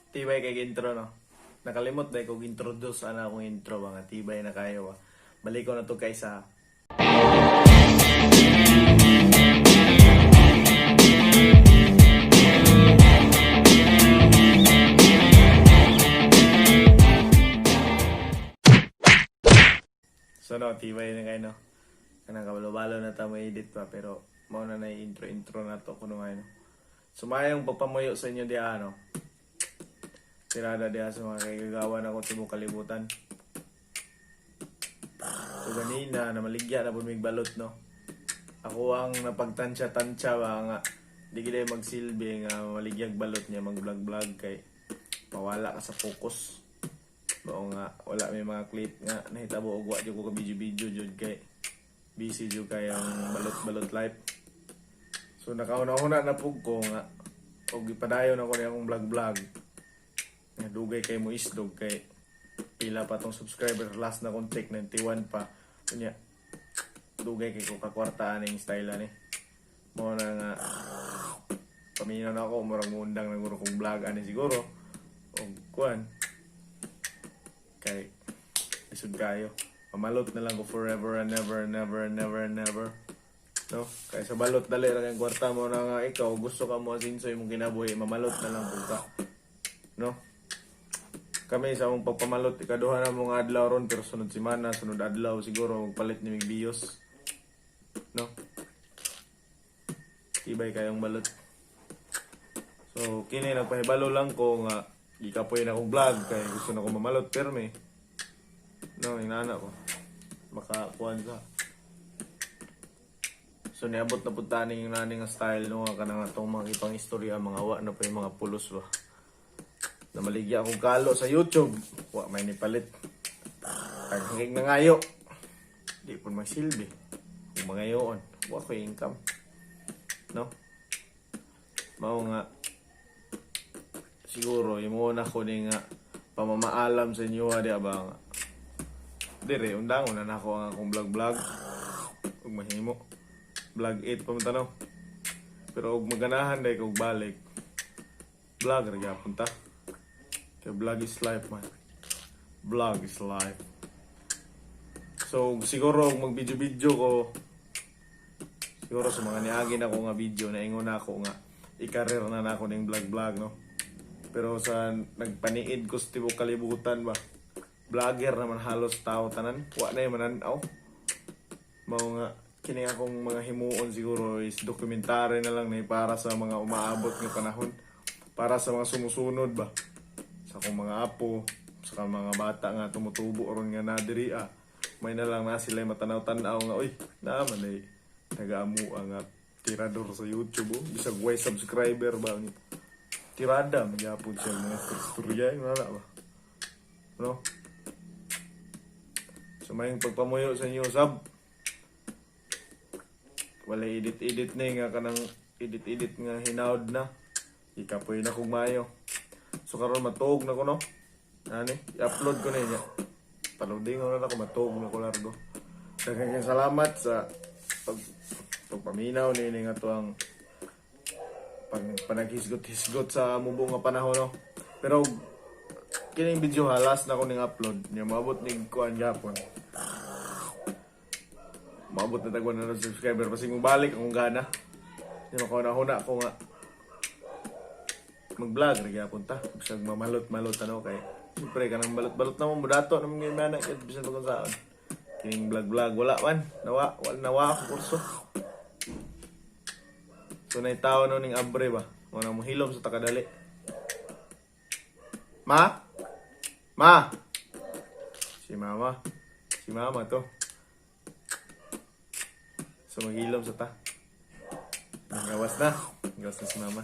Tibay kay intro, no. Nakalimot dahil kog introduce ana akong intro ba nga tibay na kayo ba. Balik ko na to kaysa. So no, tibay na kayo, no. Kanang kabalo-balo na ta mo edit pa, pero mao na na intro-intro na to kuno ngayon. So mayong pagpamuyo sa inyo diha, no. Tirada diha sa mga kagagawa na ko tibok kalibutan. So ganina na maligya na pud mig balot, no. Ako ang napagtansya-tansya ba nga di gid magsilbi nga maligyag balot niya mag-vlog-vlog kay mawala ka sa focus. Mao nga wala may mga clip nga nahitabo og wa jud ko ka video-video jud kay busy jud kay ang balot-balot life. So nakauna-una na pug ko nga og gipadayon ako ni akong vlog-vlog. Nga dugay kay mo isdog kay pila pa tong subscriber, last na kong check 91 pa. Unya dugay kay ko kakwarta aning style ani. Mao na nga paminaw na ako, murag muundang na guro kong vlog ani siguro og kuan kay isud kayo. Mamalot na lang ko forever and ever and ever and ever and ever. No? Kay sa balot dali ra kay kwarta mo na nga ikaw gusto ka mo asinso imong kinabuhi, mamalot na lang pud ka. No? Kami sa among pagpamalot ikaduha na mong adlaw ron, pero sunod semana, sunod adlaw siguro magpalit ni mig bios. No? Tibay kayong balot. So kini nagpahibalo lang ko nga gikapoy na akong vlog kay gusto na ko mamalot permi. No, inana ko. Makakuan sa. So niabot na pud tani yung nani nga style, no, nga kanang atong mga ipang istorya, mga wa na pa yung mga pulos ba. Namaligya akong kalo sa YouTube. Wa may nipalit. Paghangig na ngayo. Di po magsilbi. Kung mangayoon, wa ko income. No? Mao nga siguro imo na ko ni nga pamamaalam sa inyo di ba nga. Dire undangon na nako ang akong vlog vlog. Ug mahimo. Vlog 8 pa man tanaw. Pero og maganahan day kog balik. Vlog ra gyapon ta. Kay vlog is life, man. Vlog is life. So siguro og mag-video-video ko siguro sa mga niagi na ko nga video na ingon na ako nga i-career na nako ning vlog vlog, no. Pero sa nagpaniid ko sa tibok kalibutan ba, vlogger naman halos tao tanan, wa na manan-aw. Mao nga kini akong mga himuon siguro is dokumentary na lang ni para sa mga umaabot nga panahon, para sa mga sumusunod ba, sa akong mga apo, sa mga bata nga tumutubo ron nga na diri ah. May na lang na sila matanaw-tanaw nga, uy, naa man ay nagaamu ang tirador sa YouTube, oh. Bisag way subscriber ba ni. Tirada magyapon siya mga istorya wala ba. No? So may pagpamuyo sa inyo sab. Wala edit-edit na nga kanang edit-edit nga hinawd na. Ikapoy na kog maayo. So karon matuog na ko, no. Ani, i-upload ko na niya. Paloding na ako, matuog na ko largo. Daghang salamat sa pagpaminaw ni nga to ang pag panaghisgot-hisgot sa mubo nga panahon, no. Pero kining video halas na ko ning upload niya moabot ning kuan gyapon. Maabot na tag 100 subscriber pasig mo balik akong gana. Niya makauna-huna ako nga mag-vlog ra gyapon ta. Bisag mamalot-malot ano kay siyempre kanang balot-balot na mo mudato naman gyud mana kay bisan pag unsaon. Kining vlog-vlog wala man, nawa wala nawa ako kurso. So naitaw no ning abre ba. Mo na mohilom sa takadali. Ma? Ma? Si mama. Si mama to. So maghilom sa ta. Gawas na. Gawas na si mama.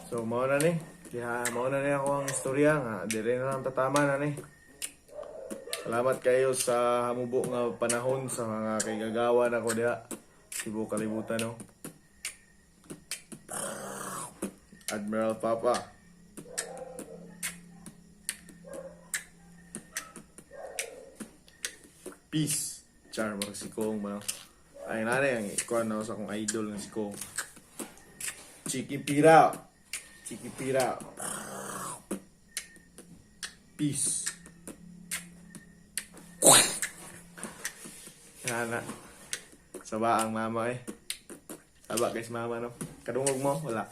So mao na ni. Kaya mao na ni ako ang istorya nga dire na lang tatama na ni. Salamat kayo sa hamubo nga panahon sa mga kaigagawa nako diha. Tibuok kalibutan, no. Admiral Papa. Peace. Char, murag si Kong ba, no? Ay, nanay, ang ikuan na sa akong idol nga si Kong. Chicken Pira. Chikipira. Peace. Yan na. Saba ang mama eh. Saba guys mama no. Kadungog mo? Wala.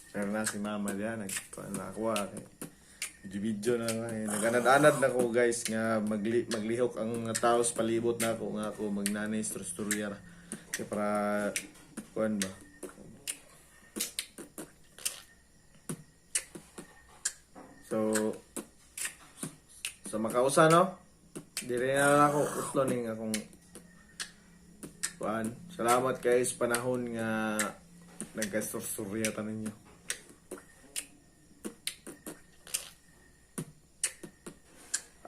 Pero na si mama diyan. Nagkuhan na ako ah. Video na nga eh. Nag-anad-anad na ko guys nga maglihok ang tao sa palibot na ako nga ako magnanay istorya. Kaya para kuan ba? So sa makausa no? Dire na lang ako utlo ning akong kuan. Salamat guys panahon nga nagkasturya ta ninyo.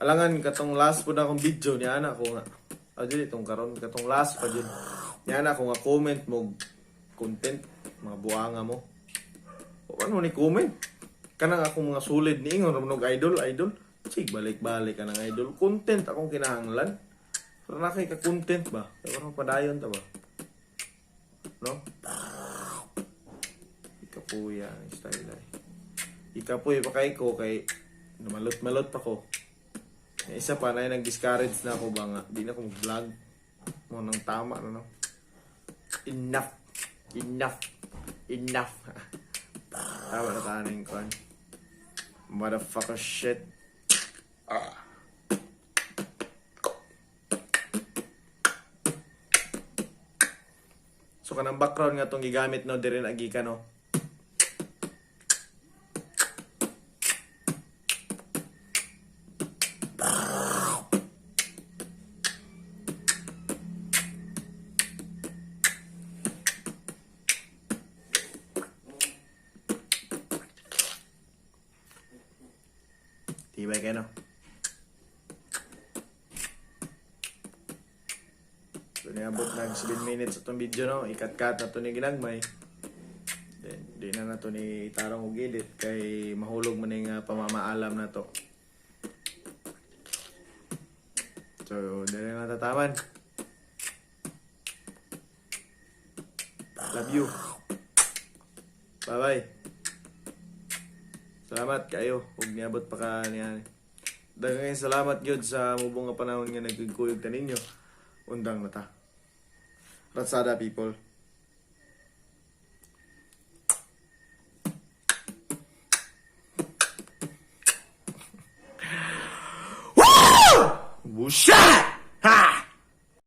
Alangan katong last po na akong video niya ana ko nga. Ah, dili itong karon katong last pa jud. Niya ana ko nga comment mo content mga buanga mo. Wa mo ni comment. Kanang akong mga sulid ni ingon ra man og idol, idol. Sig balik-balik ka ng idol. Content akong kinahanglan. Pero na kay ka content ba? Pero padayon ta ba? No? Ikapuya ang style ay. Ikapuy pa kay ko kay namalot-malot pa ko. Yung isa pa na nag-discourage na ako ba nga di na ako mag-vlog. Mo nang tama na no. Enough. Enough. Enough. Tama na tanin ko. Motherfucker shit. Ah. So kanang background nga tong gigamit no diri na gikan no. Tibay kayo no. So niabot nag 7 minutes atong video no, ikat-kat na to ni ginagmay. Then di na nato ni itarong og edit kay mahulog man ning pamamaalam na to. So dili na tataman. Love you. Bye-bye. Salamat kayo ug niabot pa ka niya. Daghang salamat gyud sa mubong nga panahon nga nagkuyog ta ninyo. Undang na ta. Ratsada people. Woo! Bullshit!